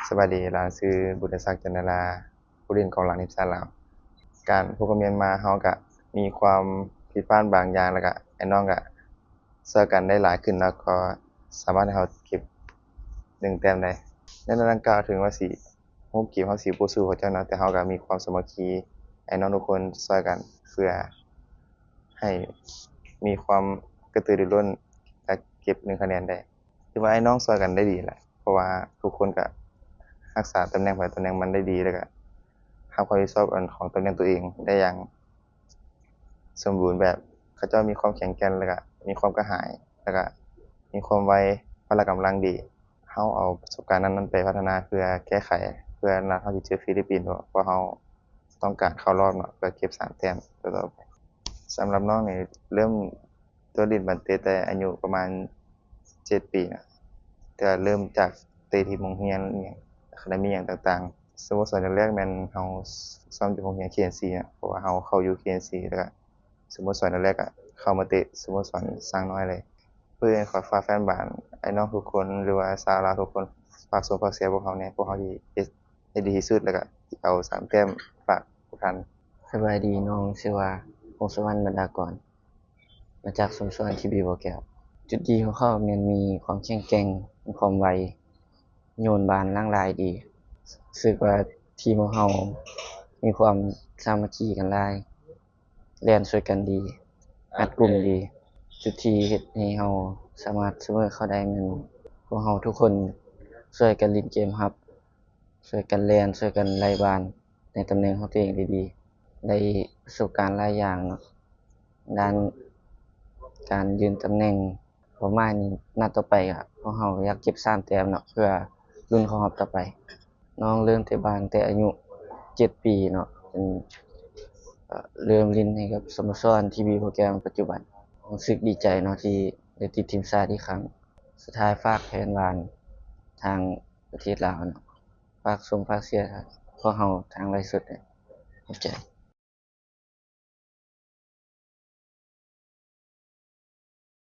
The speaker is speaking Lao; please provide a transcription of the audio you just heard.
ສະບາຍດີ, ຫຼານຊື່ ບຸນເລີສັກ ຈັນດາລາ, ຜູ້ຫຼິ້ນກອງຫຼັງທີມຊາດລາວ. ການພົບກັບມຽນມາ ເຮົາກະມີຄວາມຜິດພາດບາງຢ່າງ ແລ້ວກະອ້າຍນ້ອງກະຊ່ອຍກັນໄດ້ຫຼາຍຂຶ້ນເນາະ, ກໍສາມາດໃຫ້ເຮົາເກັບໜຶ່ງແຕ້ມໄດ້. ໃນນັ້ນດັ່ງກ່າວ ເຖິງວ່າຊິ ຮູບເກມເຮົາຊິບໍ່ສູ້ເຂົາເຈົ້າເນາະ, ແຕ່ເຮົາກໍມີຄວາມສາມັກຄີ, ອ້າຍນ້ອງທຸກຄົນຊ່ອຍກັນເພື່ອໃຫ້ມີຄວາມກະຕືລືລົ້ນ ແລະ ເກັບໜຶ່ງຄະແນນໄດ້. ຖືວ່າອ້າຍນ້ອງຊ່ອຍກັນໄດ້ດີແຫຼະ, ເພາະວ່າທຸກຄົນກະຮັກສາຕຳແໜ່ງໃຜຕຳແໜ່ງມັນໄດ້ດີ ແລ້ວກະຮັບຄວາມຜິດຊອບອັນຂອງຕຳແໜ່ງຕົວເອງໄດ້ຢ່າງສົມບູນແບບ. ເຂົາເຈົ້າມີຄວາມແຂງແກ່ນ ແລ້ວກະມີຄວາມກະຫາຍ ແລ້ວກະມີຄວາມໄວ, ພະລະກຳລັງດີ. ເຮົາເອົາປະສົບການນັ້ນໄປພັດທະນາເພື່ອແກ້ໄຂ ເພື່ອນັດເຮົາຊິເຈີຟີລິບປິນເນາະ, ເພາະເຮົາຕ້ອງການເຂົ້າລອບເນາະ ເພື່ອເກັບສາມແຕ້ມຕໍ່ໆໄປ. ສຳລັບນ້ອງນີ້ເລີ່ມຕົວະຫຼິ້ນບານເຕະແຕ່ອາຍຸປະມານເຈັດປີນະ, ແຕ່ເລີ່ມຈາກເຕະທີ່ໂຮງຮຽນອີ່ຫຍັງ ອາຄາເດມີຫຍັງຕ່າງໆ. ສະໂມສອນແລກໆແມ່ນເຮົາຊ້ອມຢູ່ໂຮງຮຽນ ເຄເອັນຊີ ນະ, ເພາະວ່າເຮົາເຂົ້າຢູ່ ເຄເອັນຊີ ແລ້ວກະ ສະໂມສອນແລກໆ ກະເຂົ້າມາເຕະສະໂມສອນຊ້າງນ້ອຍເລີຍ. ເພື່ອຂໍຝາກແຟນບານ ອ້າຍນ້ອງທຸກຄົນ ຫຼືວ່າຊາວລາວທຸກຄົນ ຝາກຊົງຝາກເຊຍພວກເຮົາແດ່, ພວກເຮົາຊິເຮັດໃຫ້ດີທີ່ສຸດ ແລ້ວກະເອົາສາມແຕ້ມຝາກພວກທ່ານ. ສະບາຍດີ, ນ້ອງຊື່ວ່າ ພົງສະຫວັນ ບັນດາກອນ ມາຈາກສະໂມສອນ ທີບີ ບໍ່ແກ້ວ. ຈຸດດີຂອງເຂົາແມ່ນມີຄວາມແຂງແກ່ງ, ມີຄວາມໄວ, ໂຍນບານຫຼັງຫຼາຍດີ. ຮູ້ສຶກວ່າທີມຂອງເຮົາມີຄວາມສາມັກຄີກັນຫຼາຍ, ແລ່ນຊ່ວຍກັນດີ, ອັດກຸ່ມດີ. ຈຸດທີ່ເຮັດໃຫ້ເຮົາສາມາດສະເໝີເຂົາໄດ້ແມ່ນ ພວກເຮົາທຸກຄົນຊ່ວຍກັນຫຼິ້ນເກມຮັບ, ຊ່ວຍກັນແລ່ນ, ຊ່ວຍກັນໄລ່ບານໃນຕຳແໜ່ງຂອງຕົວເອງໄດ້ດີ, ໄດ້ປະສົບການຫຼາຍຢ່າງເນາະ ດ້ານການຢືນຕຳແໜ່ງ. ເປົ້າໝາຍນີ້ ນັດຕໍ່ໄປກະ ພວກເຮົາຢາກເກັບສາມແຕ້ມເນາະ ເພື່ອລຸ້ນເຂົ້າຮອບຕໍ່ໄປ. ນ້ອງເລີ່ມເຕະບານແຕ່ອາຍຸເຈັດປີເນາະ, ເປັນ ເອີ່ ເລີ່ມຫຼິ້ນໃຫ້ກັບສະໂມສອນ ທີບີ ບໍ່ແກ້ວ ປັດຈຸບັນ. ຮູ້ສຶກດີໃຈເນາະ ທີ່ໄດ້ຕິດທີມຊາດອີກຄັ້ງ. ສຸດທ້າຍຝາກແຟນບານທາງປະເທດລາວເນາະ, ຝາກຊົງຝາກເຊຍພວກເຮົາທາງໄລຟ໌ສົດ. ຂອບໃຈ.